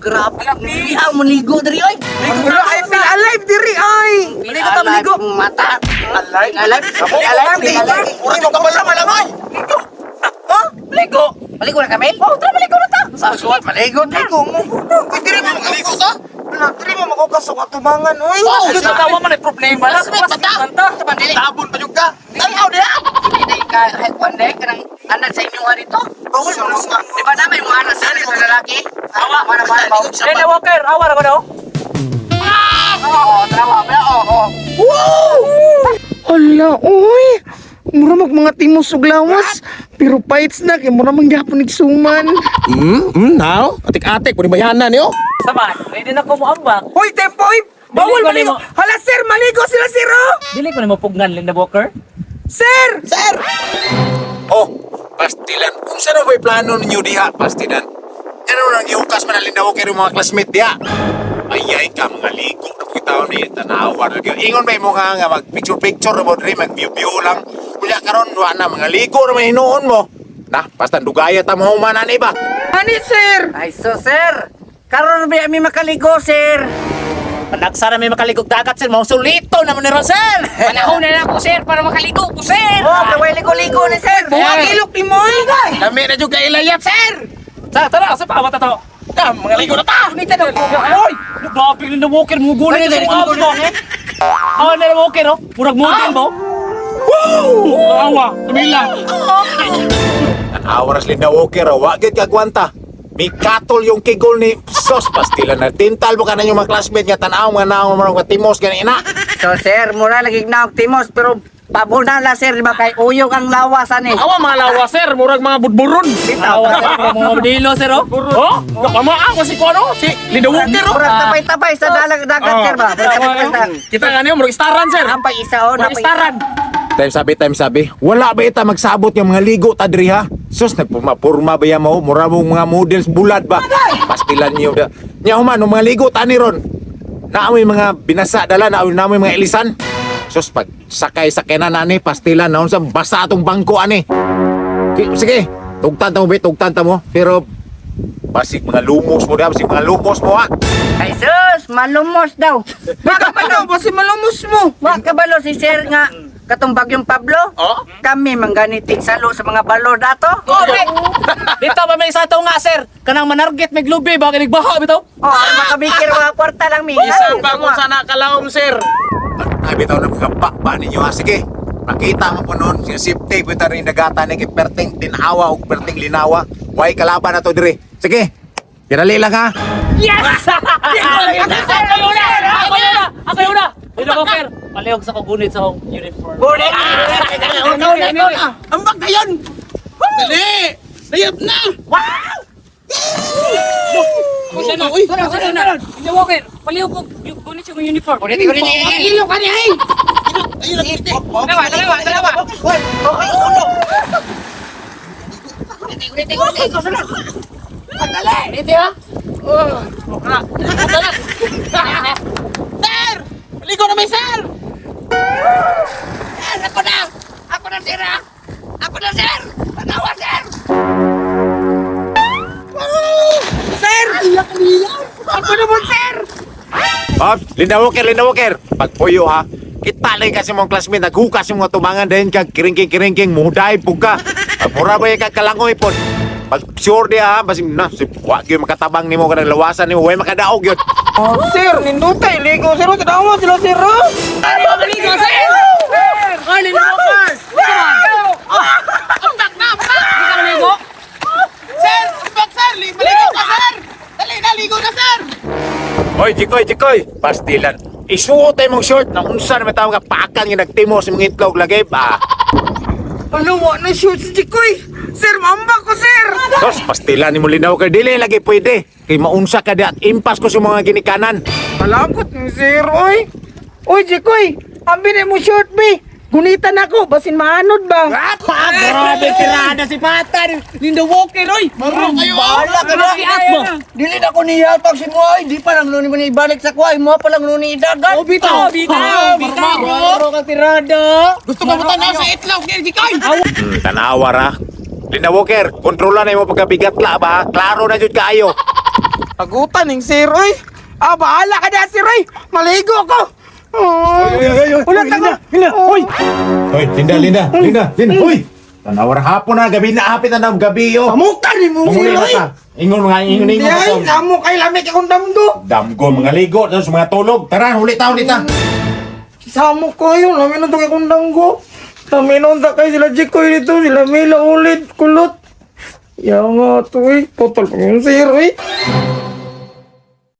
Grabe. Ang maligo diri oy. Wala, I feel alive diri ay. Maligo ta maligo. Mata. Alive? Alive. Ako, Alive. alive. Ura yung kabala malamay. Ha? Maligo. Maligo na kami? Oh, tara maligo na ta. Sa suwat maligo ta. Ligo mo. Uy, diri mo makaligo ta. Wala, diri mo makukas og atubangan oy. Oh, Dito tawa man ay problema lang. Classmate ba ta? Sa bandili. Tabon pa jud ka. Tanaw diha. Hindi ka hay kwan dai kanang anak sa inyo nga dito. Bawal mo na. Di ba na may mga anak sa sa lalaki? Awa, mana mana ba? Linda Walker, awa ra ko daw. Oo, tara ba? Oo, oo. Hala, oy. Mura mag mga timos ug lawas. Pero fights na kay mura man gyapon igsuman. Now. Atik-atik pud bayanan niyo. Sama, ready na ko mo ambak. Hoy, tempo oy. Bawal Dili ko maligo. nimo. Hala sir, maligo sila sir oh. Dili ko nimo pugnan Linda Walker. Sir! Sir. Oh, pastilan. Unsa na ba'y plano ninyo diha, pastilan? Ano nang iukas man ang Linda Walker yung mga classmate diha? Ay, ay ka, mga ligo na po taon ni tanawa. Ingon ba mo nga nga mag picture picture mo diri, mag view view lang. Kunya karon wa na mga ligo na may hinuon mo. Na, basta dugaya ta mo human ani ba? Ani sir? Ay so sir. Karon ba mi makaligo sir? Panagsara may makaligog dagat sir, mao sulito na mo ni Rosel. Panahon na lang ako, sir, para makaligo ko, sir. Oh, kaway ligo-ligo ni sir. Buwag ilok ni mo oy. Dami na jud kay ilayat, sir. Sa tara, sa pa ta to. Na, mga ligo na ta. Oy, grabe Linda Walker mo gulat sa mga abo. Awa na Walker oh, murag model ba? Woo! Awa, kamila. Tanawa ras Linda Walker, oh, wa gyud kagwanta. Mikatol yung kigol ni Sos Pastilan na tintal mo ka na yung mga classmate nga tanaw nga naong mga timos gani na. So sir, mura lagi na og timos pero pabol na la sir, di ba kay uyog ang lawas ani. Awa mga lawa sir, murag mga budburon. Awa sir, murag mga modelo sir oh. Oh, kapama ako si Kuano, si Linda Walker oh. Murag tapay-tapay sa dalag dagat sir ba? Murag tapay-tapay. Kita nga niyo, murag istaran sir. Napay isa oh, Murag napay isa. istaran. Time sabi, wala ba ita magsabot yung mga ligo ta diri ha? Sus nagpurma-purma ba ya mo? Mura mong mga models bulad ba? Pastilan niyo da. Nya human mga ligo ta ni ron. Naamoy mga binasa dala, naamoy naamoy mga ilisan. Sus pag sakay-sakay na nani pastilan naon sa basa atong bangko ani. Sige, tugtan ta mo be, tugtan ta mo. Pero basig mga lumos mo da, basig mga lumos mo ha. Ay sus, malumos daw. Baka pa daw basi malumos mo. Wa kabalo si sir nga katong bagyong Pablo. Oh? Kami manggani salo sa mga balor dato. Correct. Dito pa may isa to nga sir. Kanang manarget may glubi ba kinig baha bitaw. Oh, ang makabikir mga kwarta lang mi. Isa pa kung sana kalaom sir. Ay, bitaw na mga bakba ninyo ha. Sige, nakita mo po noon, si safety, bitaw rin nagata ni kay perting tinawa o perting linawa. Way kalaban na to dire. Sige, tinali lang ha. Yes! Ako yung una! Ako yung una! Ako yung una! Linda Walker, palihog sa kugunit sa akong uniform. Gunit. Ambak kayon. Dali. Layap na. Uy, sir, sir, Linda Walker, palihog ko, gunit siya kong uniform. Gunit, gunit, gunit. Ilok ka niya, eh. Dalawa, dalawa, dalawa. Sir! Ligo na may sir. Ako na! Ako na sir ah! Ako na sir! Patawa sir! Sir! Ako naman sir. Ops, Linda Walker, Linda Walker. Pagpuyo ha. Kita lang kasi mong classmate, naghukas yung mga tumangan dahil kag kiringking-kiringking, muday po ka. Pag mura ba yung kakalangoy po. Pag sure di ha, basing na, si wag yun makatabang nimo kanang lawasan nimo, way makadaog yun. Oh, sir, nindutay ligo sir. Tanawa sila sir. oh. Maligo, sir. Ay, Linda Walker! Ambak na, ambak. Hindi ka maligo? Sir, ambak sir. Maligo ka sir. Dali na, ligo na sir. Hoy, Jikoy, Jikoy, pastilan. Isuot ay mong short na unsa na may tawag ka pakan nga nagtimo sa mga itlog lagi ba. Ano wa na shoot si Jikoy. Sir, mamba ko sir. Sos, pastilan ni mo linaw kay dili lagi pwede. Kay maunsa ka di at impas ko sa mga ginikanan. Malangkot ni sir oy. Oy Jikoy, ambi na mo short be. Gunitan ako basin maanod ba. Grabe tirada si Patan. Linda Walker oy. Maro kayo. Bahala ka na! Iat mo. Dili na ko niyatag si Moy. Di pa lang nuni mo ni ibalik sa kuha. Mo pa lang nuni idagan. Oh, bitaw. Bitaw, bitaw. Maro ka tirada. Gusto ka mo tanaw sa itlog ni Jikoy. Tanawa ra. Linda Walker, kontrola na imo pagkabigat la ba? Klaro na jud kaayo. Agutan ning sir, oy. Ah, bahala ka na, sir, oy. Maligo ko. Oh. Wala ta ko. Hoy! Hoy, Linda, Linda, Linda, Linda, hoy! Tanawar hapon na, gabi na, hapit na ng gabi, oh. Samukan ni mo, sir, Manguli na oy. ta. Ingon mga ingon, Hindi ingon. ay, Ingon. samo kay lamig akong damgo. Damgo, mga ligo, tapos mga tulog. Tara, huli ta, huli ta. Samo ko yun, lami nun to kay kong damgo. Lami nun ta kay sila Jikoy dito, sila Mila ulit, kulot. Ya nga to eh, putol pa yung sir, oy.